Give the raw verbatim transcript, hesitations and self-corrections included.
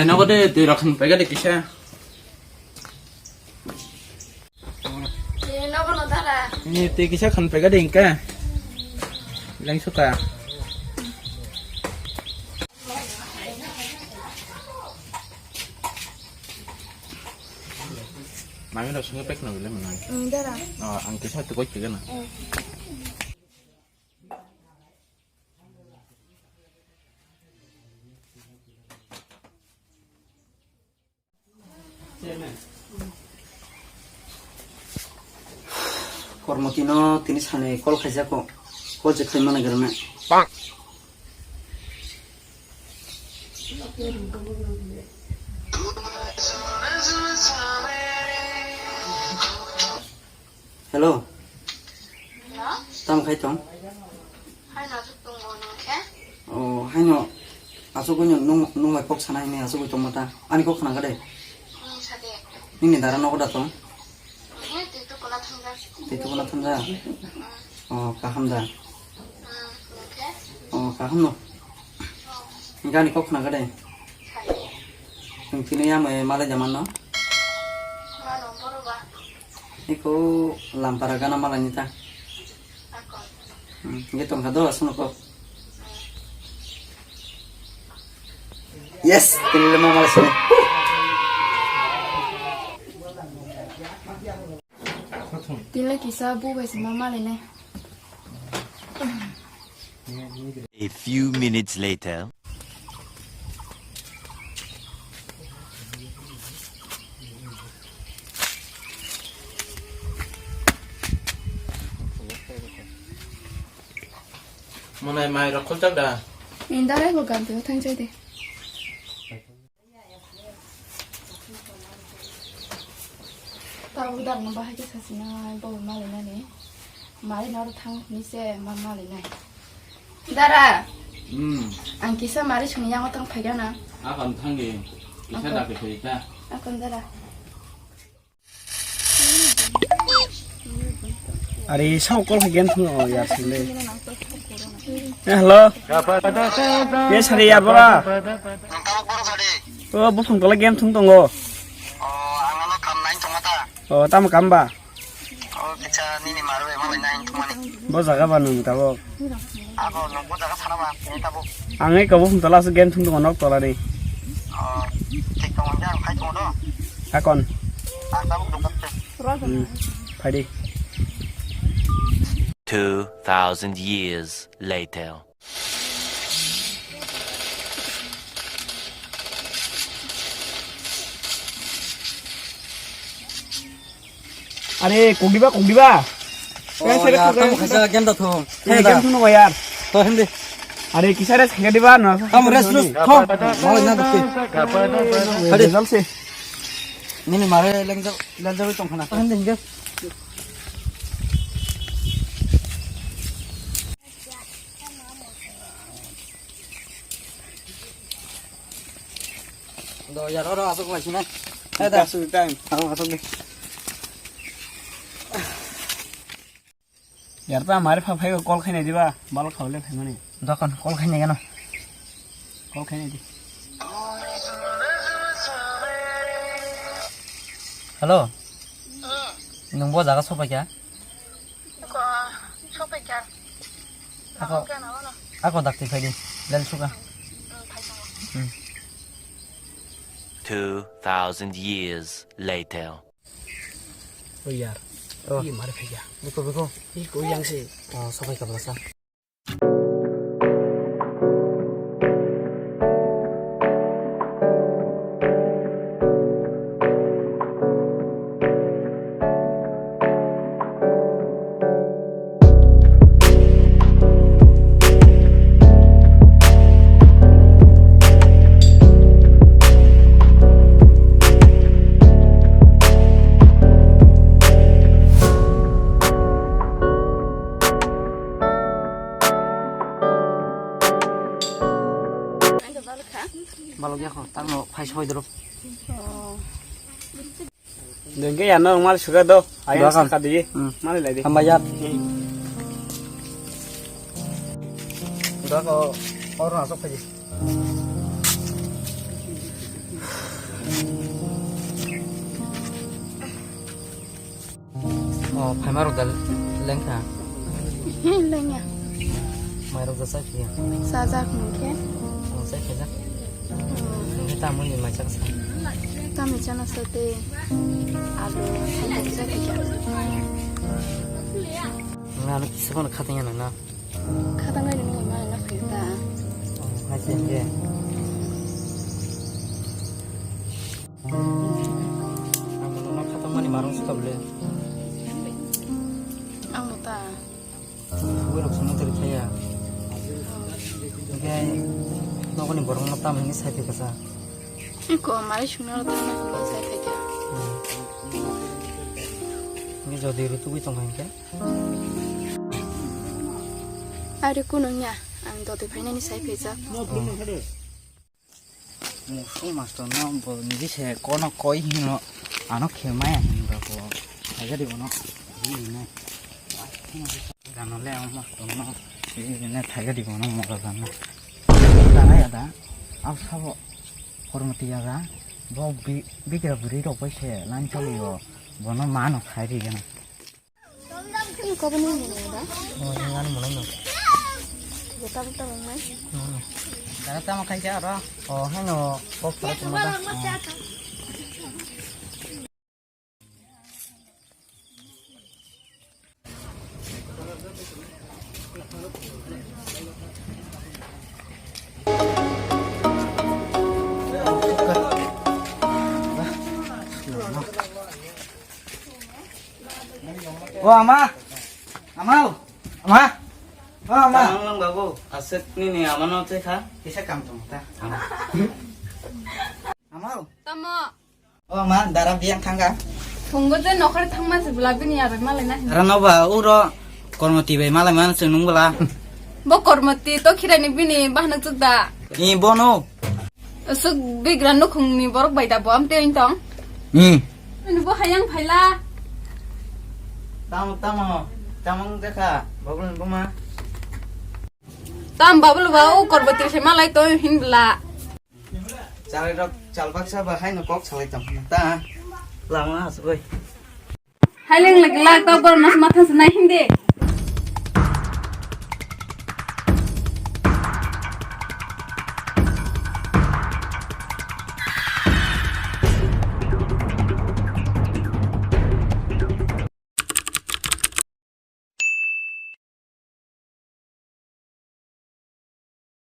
Nogo de twi rok khan pega de kisa. Eh, nogo no dara. Ni twi kisa khan pega de inka. Leng suka. Mami rok sungwi pek nang le mano. Hmm, dara. Oh, ang kisa twi koi kega na. Hmm. Kormotino tini sani call khaijako. Call je khaimana germe. Hello. Hello? Tamo khai tong? Haino aswk tongo nwng khe? Oh, haino aswk bai nwng, nwng bai kok sana hinwi aswk bai tongma ta. Ani kok khna kade? Hmm, sade. Nini dara nogo da tong? He, tei tukuna thangja. Tei tukuna thangja? Hmm. Oh, kaham da? Hmm, nwng khe? Oh, kaham no. Oh. Hinkhe ani kok khna kade? Sade. Nwng tini yamai malai jaman no? Mano, boro ba. Eko lampara gana malani ta. Ako. Hmm, ge tongkha do, aswkno kok. Yes, tini le ma malai sini. Tini le kisa bu bai se ma malai nai. A few minutes later. Monai mai rok khulchak da? Indare ko ganti thang chai de. Tabuk dara no bahai khe sasinai, bo malainani. Mari no oro thang hinwi se ma malainai. Dara. Hmm. Ang kisa mari songni yango tang phaikha na. Akon thangdi. Kisa Akon. Dakti phaikha. Akon dara. Ari sao call khe game thung o yar sile. Eh, hello. Ye sari yar bora. O buphang tola game thung tongo. O, ang ano kam nai tongma ta. O, tamo kam ba? O, kicha nini maru ema bai nai tongmani. Bo jaga ba nung tabok. Ako nungbo jaga sana ba, tini tabuk. Ang eko buphang tola aswk game thung tongo nok tola ni. Oh, thik tongo, jang khai tongo do. Akon. Ang tabuk dukak se. Hmm. Phaidi. Two thousand years later. Are, kok diba, kok diba? Oh, eh, sere ya, kok tamo diba? Khaisa game da thung. Eh, game thung no yar. To hindi. Are, kisa rest khaika diba, no? Tamo rest lus, thong. Malai na dukti. Hadi. Result se. Nini mare lengjak, lengjak tong khana. To hindi game. Do yar oro aswk lai sinai. Aswk time. Aro aswk de. Yar ta mari pha phai call khainai diba, bal khaule phaimani. Dokan call khainai gano. Call khainai di. Hello. Nung bo jaga sopai kha? Ako, sopai kha. Ako, ako dakti phaidi. Lel suka. Hmm. Two thousand years later. O yar. Oh. Ye mari phaiya. Biko, biko. Iko yang se. Oh, sopai kha bwlasa. Balok ya kho, tangno phai soi doro. Dengke ya no mal suga do. Ayo. Doakan. Saka di. Hmm. Mal lai di. Hamba ya. Hmm. Udah ko orang masuk aja. O, phaima rok da lengkha. Lengya. Mai rok da chai phiya. Sajak nungkhe. O, chai khaijak. Hmm. Nungkhe tamoni mai chaksa. Tamni chana sate. Alo, sajak chai khaijak. Nang ano kisa kono khatanya nang na. Khatang bai nini mai na khayo ta. O, hai se hingke. Ang no khatang mani marung suka bole. Ang no ta. Bui rok sumung teri thaya. Hingke nokoni borok no tam hini sai thai kasa. Ko mari sumna ro thang na hini sai thai kha. Hingke jodi ri tugui tong hingke. Ari kuno nya, ang doti phainani sai phaijak. Musuk master no bo niji se kono koi hino, ano khe maya hinba bo. Khaja di bono. Gano le ang master no. Ini thaja di bono mora gano. Dana ya da. Au sabo. Hormati ya da. Bo bi-, bigra buri rok bai se lan chali yo. Bono mano khai ri gana. Koboni mwnai da? Oh, yang anu mulai no. Jota buta wngnai. Hmm. Dara tamo khai ja ro. Oh, hano kok tara tuma da. Oh. O ama, ama, ama, o ama. Tamang lang babu, aswk nini ama no twi kha. Kisa kam tong ta. Ama. Ama. Tamo. O ama, dara biyang thangga. Thunggo je nokhor thangma se bwla bini yarwk malai na. Dara no ba uro kormoti bai malai man se nung bwla. Bo kormoti to khirani bini bahna chuk da. I bono. Aswk bigra nukhungni borok bai da bo amtwi tong. Hmm. Ani bo hayang phaila. Tamo, tamo, tamo wng jakha, Babulni buma. Tam Babul ba o korbo twi se malai to hin bla. Chalai rok chalbaksa ba haino kok salai tong ta. Lama asugoi. Haileng lagi la to bor nas matha se nai hindi.